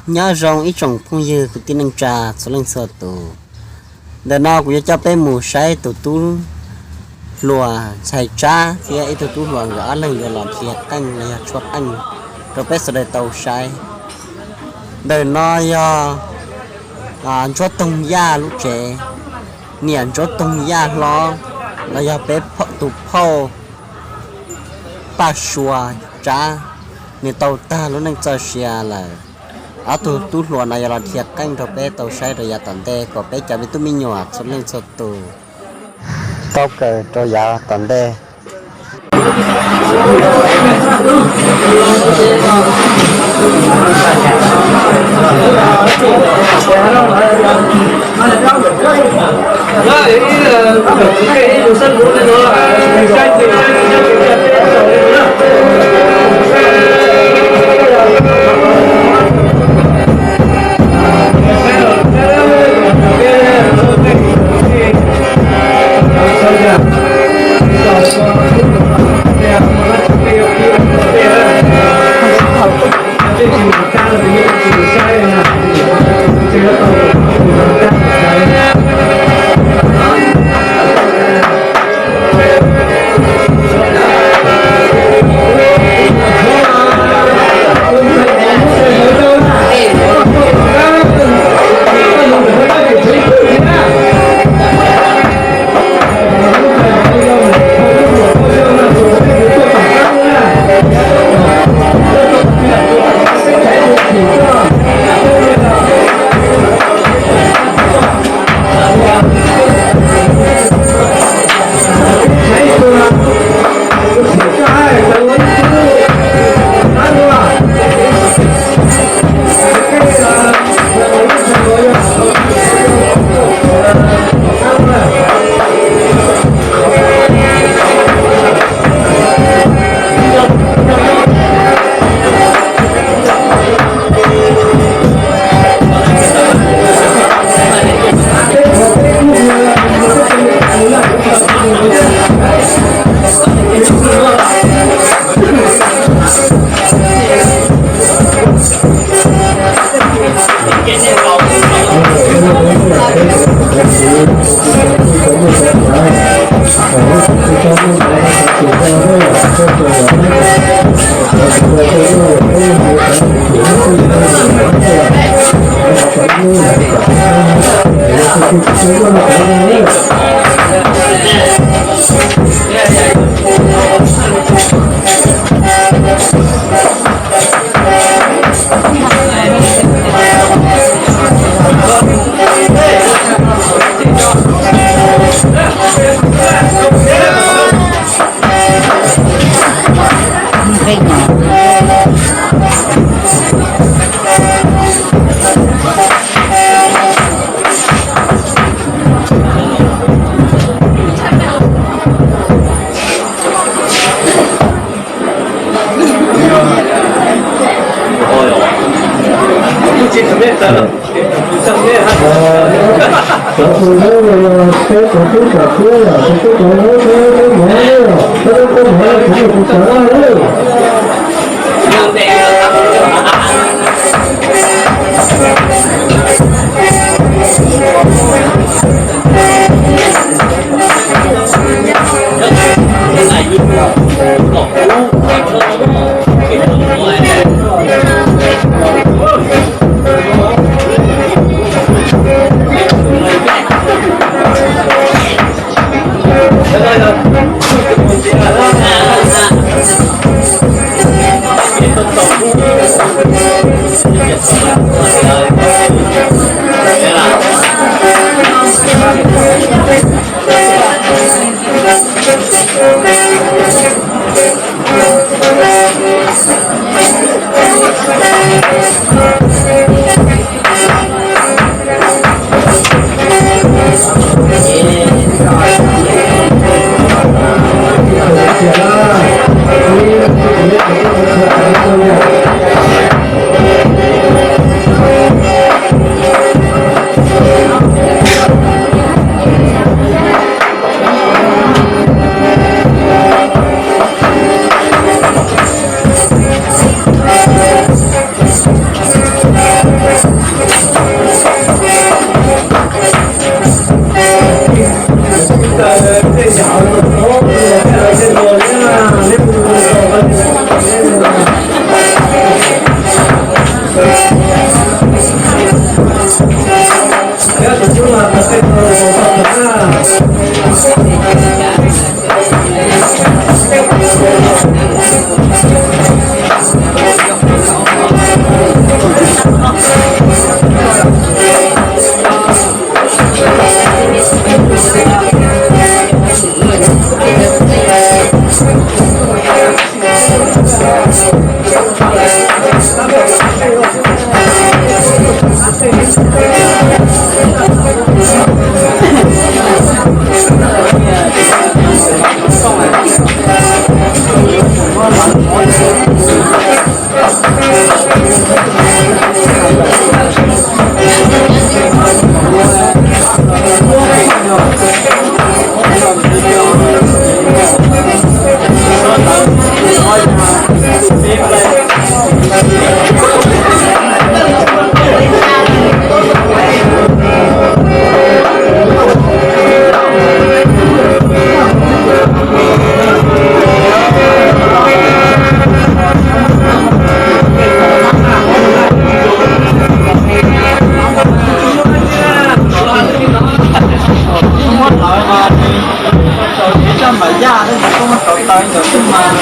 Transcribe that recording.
Nyob zoo ib tsoom phooj ywg kwv tij neej tsa txhua leej txhua tus. Ntawm no kuv yuav coj peb mus saib tus tub hluas ntxhais Tsab thiab ib tug tub hluas nkawd ob leeg yuav los dhia qeej los yog tshuab qeej rau peb sawv daws tau saib. Ntawm no yog Ntsuab Toog Yaj lub tsev, niam Ntsuab Toog Yaj hlob los yog peb tus phauj Paj Sua Tsab, nws tau tag lub neej txoj sia lawm. Ob tug tub hluas no yuav los dhia qeej rau peb tau saib rau yav tom ntej kom peb cov me tub me nyuam txhua leej txhua tus tau kawm rau yav tom ntej. Muab hlawv mas, tau ib zaj npam yaj, koj muab hlawv tau ntawd xwb mas.